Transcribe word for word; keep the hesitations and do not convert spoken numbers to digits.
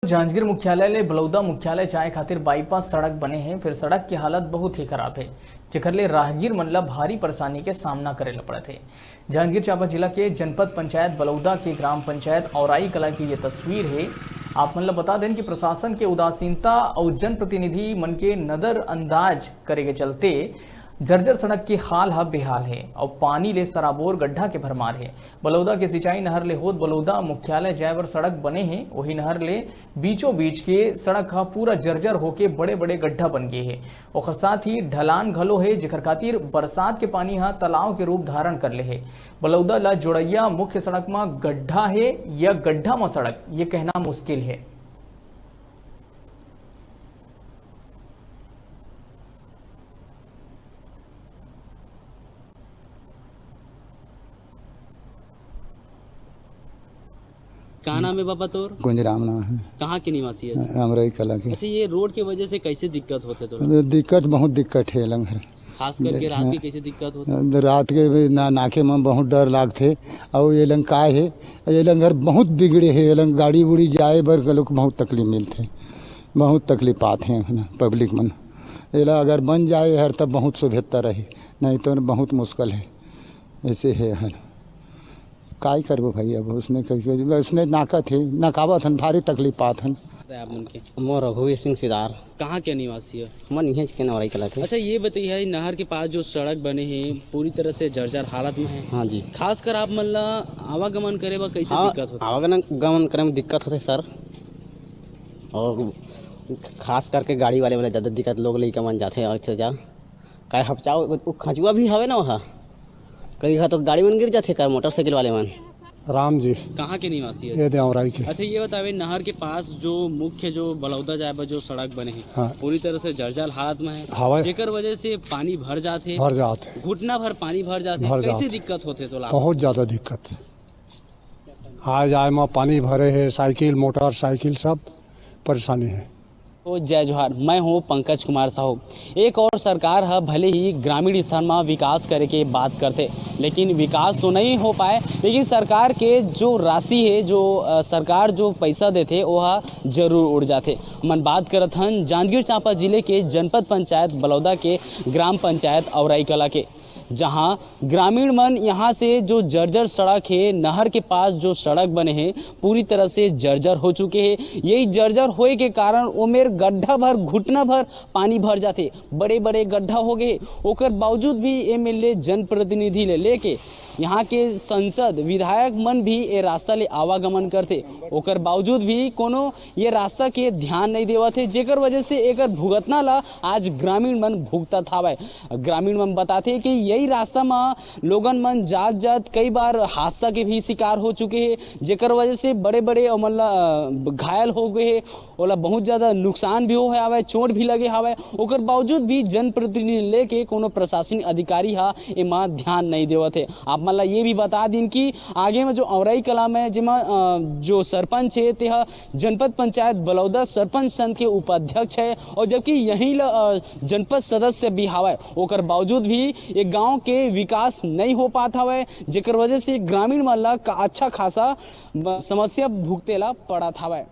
जांजगीर मुख्यालय ले बलौदा मुख्यालय जाए खातिर बाईपास सड़क बने हे, फिर सड़क के हालत बहुत ही खराब हे, जेकर ले राहगीर मन ला भारी परेशानी के सामना करे ला पड़त हे। जांजगीर चांपा जिला के जनपद पंचायत बलौदा के ग्राम पंचायत औराई कला की ये तस्वीर हे। आप मन ला बता देन कि प्रशासन के उदासीनता अउ जनप्रतिनिधि मन के नजरअंदाज करे के चलते जर्जर सड़क के हाल ह बेहाल हे अउ पानी ले सराबोर गड्ढा के भरमार हे। बलौदा के सिंचाई नहर ले होत बलौदा मुख्यालय जाए बर सड़क बने हे, वही नहर ले बीचों बीच के सड़क ह पूरा जर्जर होके बड़े-बड़े गड्ढा बन गे हे। ओखर साथ ही ढलान घलो हे, जेखर खातिर बरसात के पानी ह तालाब के रूप धारण कर ले हे। बलौदा ला जोड़इया मुख्य सड़क म गड्ढा हे या गड्ढा म सड़क, ये कहना मुश्किल हे। का नाम है बाबा तोर? गुंजराम नाम है। कहाँ के निवासी है? अमरई कला के। अच्छा, ये रोड के वजह से कैसे दिक्कत होते तो? दिक्कत, बहुत दिक्कत है लंग है। खास करके रात के हाँ। कैसे दिक्कत होते? रात के भी ना, नाके में बहुत डर लागते। और ये लंग का है, ये लंग घर बहुत बिगड़े है, ये लंग गाड़ी उड़ी जाए बर के लोग बहुत तकलीफ मिलते, बहुत तकलीफ पाते हैं ना पब्लिक मन। ये ला अगर बन जाए हर तब बहुत सुभेत्ता रही, नहीं तो बहुत मुश्किल है। ऐसे है हर। काय करबो भाई, अब उसने कही, उसने नाकत है, नकावत हन, भारी तकलीफ पात हन। आप मन के? मोर रघुवीर सिंह सिदार। कहाँ के निवासी है? मन इहें के नवराई कला के। अच्छा, ये बताइए, नहर के पास जो सड़क बने हैं, पूरी तरह से जर्जर हालत में है। हाँ जी। खासकर आप मन ला आवागमन करे बर कैसे आवा-, दिक्कत होता है? आवागमन गमन करे में दिक्कत होते सर, और खास करके गाड़ी वाले वाला ज़्यादा दिक्कत, लोग लइका मन जाते और से जा। काय हपचाओ, वो खजुआ भी हवे ना वहाँ, कई घा तो गाड़ी मन गिर जाथे, कर मोटरसाइकिल वाले मन। राम जी। कहाँ के निवासी है? ये देवराई के। अच्छा, ये बतावे, नहर के पास जो मुख्य जो बलौदा जाए बर जो सड़क बने है, हाँ। पूरी तरह से जर्जर हालत में है, हवे। जेकर वजह से पानी भर जाथे, भर जाथे। घुटना भर पानी भर जाथे, भर कैसे जाथे। दिक्कत होथे तो ला? बहुत ज़्यादा दिक्कत। आए जाए में पानी भरे है, साइकिल, मोटरसाइकिल सब परेशानी है। तो जय जोहार, मैं हूँ पंकज कुमार साहू। एक और सरकार ह भले ही ग्रामीण स्तर म विकास करे के बात करथे, लेकिन विकास तो नहीं हो पाए, लेकिन सरकार के जो राशि है, जो, अ, सरकार जो पैसा देथे, ओहा जरूर उड़ जाथे। हमन बात करत हन जांजगीर चांपा जिले के जनपद पंचायत बलौदा के ग्राम पंचायत औराई कला के, जहां ग्रामीण मन यहाँ से जो जर्जर सड़क हे, नहर के पास जो सड़क बने हे, पूरी तरह से जर्जर हो चुके हे। यही जर्जर होए के कारण ओमेर गड्ढा भर, घुटना भर पानी भर जाथे, बड़े-बड़े गड्ढा हो गए हे। ओकर बावजूद भी एमएलए, जनप्रतिनिधि ले लेके यहाँ के सांसद, विधायक मन भी ए रास्ता ले आवागमन करथे, ओकर बावजूद भी कोनो ये रास्ता के ध्यान नहीं देवत हे, जेकर वजह से एकर भुगतना ला आज ग्रामीण मन भुगतत हावय। ग्रामीण मन बताथे कि यही रास्ता म लोगन मन जात-जात कई बार हादसा के भी शिकार हो चुके हे, जेकर वजह से बड़े-बड़े ओमन ला, अ, घायल हो गए हे, ओला बहुत ज्यादा नुकसान भी होए हावय, चोट भी लगे हावय। ओकर बावजूद भी जनप्रतिनिधि लेके कोनो प्रशासनिक अधिकारी ह एमा ध्यान नहीं देवत हे। आप मन ला ये भी बता दिन कि आगे में जो औराई कला में जेमा, अ, जो सरपंच हे, तेहा जनपद पंचायत बलौदा सरपंच संघ के उपाध्यक्ष हे और जबकि यही ल, अ, जनपद सदस्य भी हावय, ओकर बावजूद भी ये गांव के विकास नहीं हो पात हावय, जेकर वजह से ग्रामीण मन ला का अच्छा खासा ब-, समस्या भुगते ला पड़त हावय।